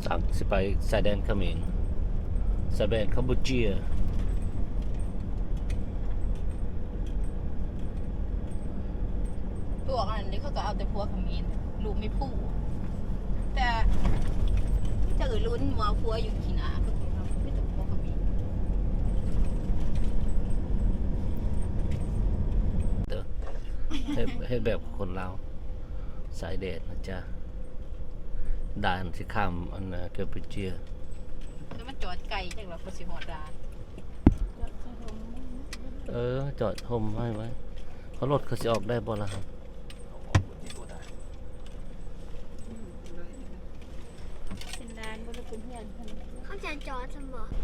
ສັ່ງ ຊິໄປຊາຍແດນຂະເໝນ ຊາຍແດນກຳປູເຈຍ. ພວກອັນນີ້ເຂົາກໍເອົາແຕ່ຜົວຂະເໝນ ລູກແມ່ຜູ້ ແຕ່ ແຕ່ເອື້ອຍລຸນວ່າຜົວຢູ່ຂີ້ໜ້າ ເຂົາກໍເອົາ ມີແຕ່ຜົວຂະເໝນ. ເຮັດ ເຮັດແບບຄົນລາວ ຊາຍແດນນະຈ໊ະ ດ່ານຊິຂ້າມອັນ ກຳປູເຈຍ. ແຕ່ມັນຈອດໄກ ຈັກວ່າເຂົາຊິຮອດດ່ານ. ເອີ ຈອດຮົ່ມໄວ້ໄວ້ ເຂົາ ລົດເຂົາຊິອອກໄດ້ບໍ່ລະ? ເປັນດ່ານບໍ່ ຫຼືເປັນເຮືອນເພິ່ນ? ເຂົາຈະຈອດຊັ້ນບໍ່? ອືມ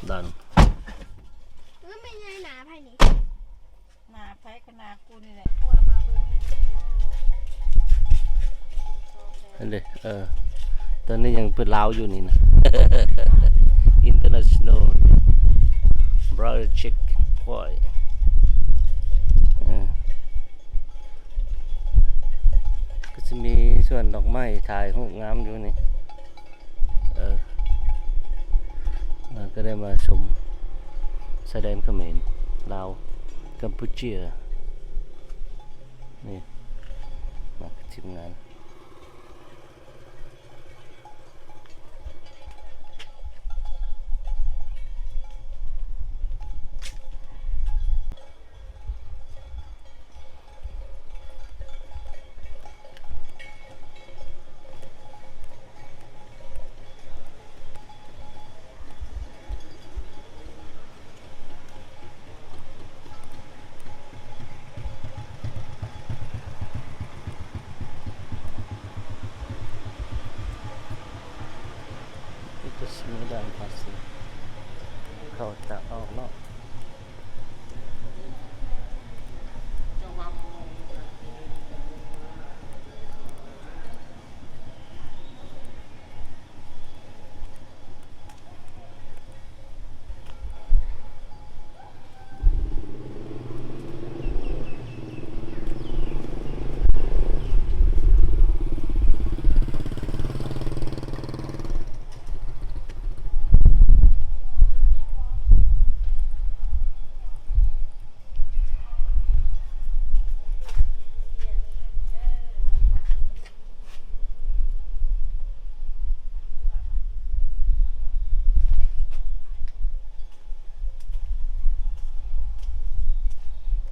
ດ່ານ ເອີ ແມ່ໃຫຍ່ ໜ້າໃຜນີ້? ໜ້າໃຜກໍໜ້າກູນີ້ແຫຼະ. ຫັ້ນເດ ເອີ ຕອນນີ້ຍັງເປັນລາວຢູ່ນີ້ນະ international brother chick boy. ເອີ ກໍຊິມີສວນດອກໄມ້ ຖ່າຍຮູບງາມຢູ່ນີ້. ເອີ ເຮົາກໍໄດ້ມາຊົມຊາຍແດນຂະເໝນ ລາວ ກຳປູເຈຍ ນີ້ ມາກັບທີມງານ. ນີ້ກໍຊິມີດ່ານພາສີ ເຂົ້າຈາກອອກເນາະ.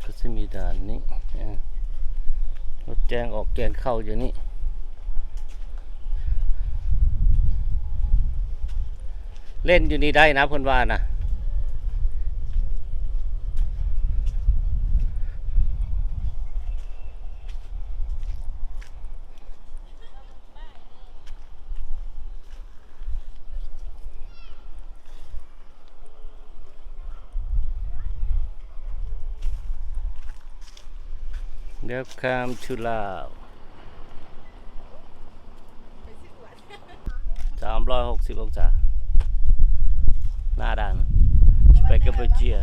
ກໍຊິມີດ່ານນີ້ ເອີ ລົດແຈ້ງອອກແຈ້ງເຂົ້າຢູ່ນີ້. ເລ່ນຢູ່ນີ້ໄດ້ນະ ເພິ່ນວ່ານະ. Welcome to Laos. ສາມຮ້ອຍຫົກສິບອົງສາ ໜ້າດ່ານ ຊິໄປກຳປູເຈຍ.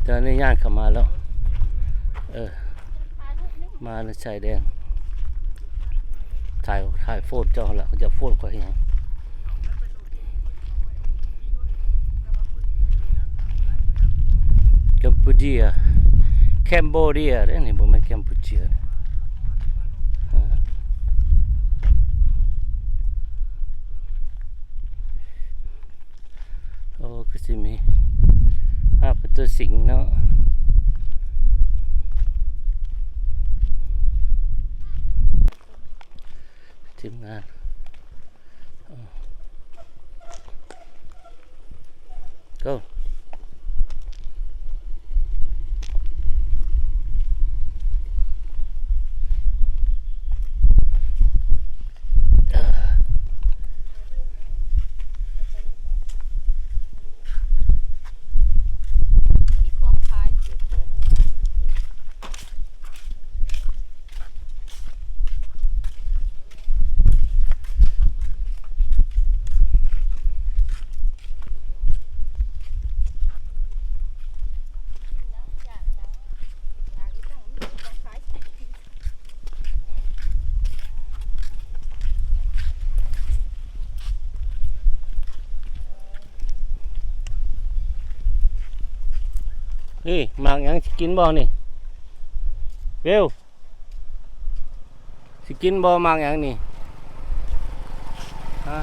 ຕອນນີ້ຍ່າງເຂົ້າມາແລ້ວ ເອີ ມາໃນຊາຍແດນ. ຖ່າຍ ຖ່າຍໂຟນເຈົ້າຫັ້ນລະ ເຂົາຈະໂຟນຂ້ອຍຫຍັງ? ກຳປູເຈຍ ແຄມໂບເຈຍເດ້ນີ້ ບໍ່ແມ່ນກຳປູເຈຍ. ໂອ້ ຄືຊິມີພາບເປັນຕົວສິງເນາະ ທີມງານ. Go. ມີຂອງຂາຍ. ນີ້ ໝາກຫຍັງ ຊິກິນບໍ່ນີ້? ວິວ ຊິກິນບໍ່ ໝາກຫຍັງນີ້? ຮະ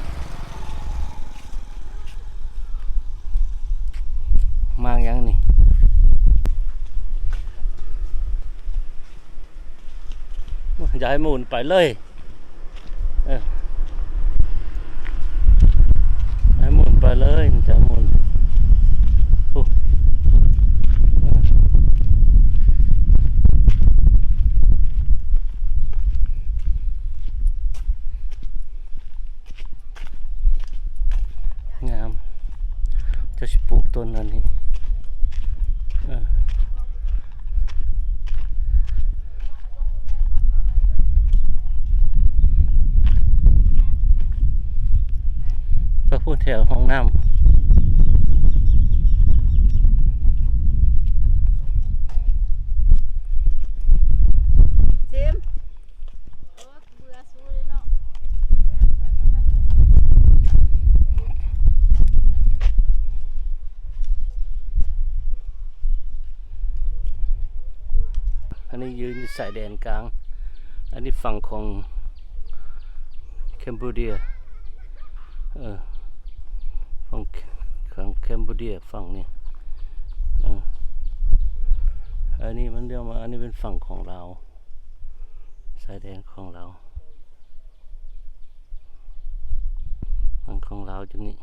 ໝາກຫຍັງນີ້? ໂອ້ຍ ຢ່າໃຫ້ໝູນໄປເລີຍ ເອີ ໃຫ້ໝູນໄປເລີຍ ມັນຈະໝູນ ໂອ້ ເອີ ງາມ ຈະຊິປູກຕົ້ນອັນນີ້ ເອີ ໄປພຸ້ນແຖວຫ້ອງນ້ຳ ຊິມ. ເບື່ອຊູເດ້ເນາະ ອັນນີ້ຢືນຢູ່ຊາຍແດນກາງ ອັນນີ້ຝັ່ງຂອງແຄມໂບເດຍ ເອີ ຝັ່ງຂອງແຄມໂບເດຍ ຝັ່ງນີ້ ເອີ ອັນນີ້ມັນລຽກວ່າ ອັນນີ້ເປັນຝັ່ງຂອງລາວ ຊາຍແດນຂອງລາວ ຝັ່ງຂອງລາວຢູ່ນີ້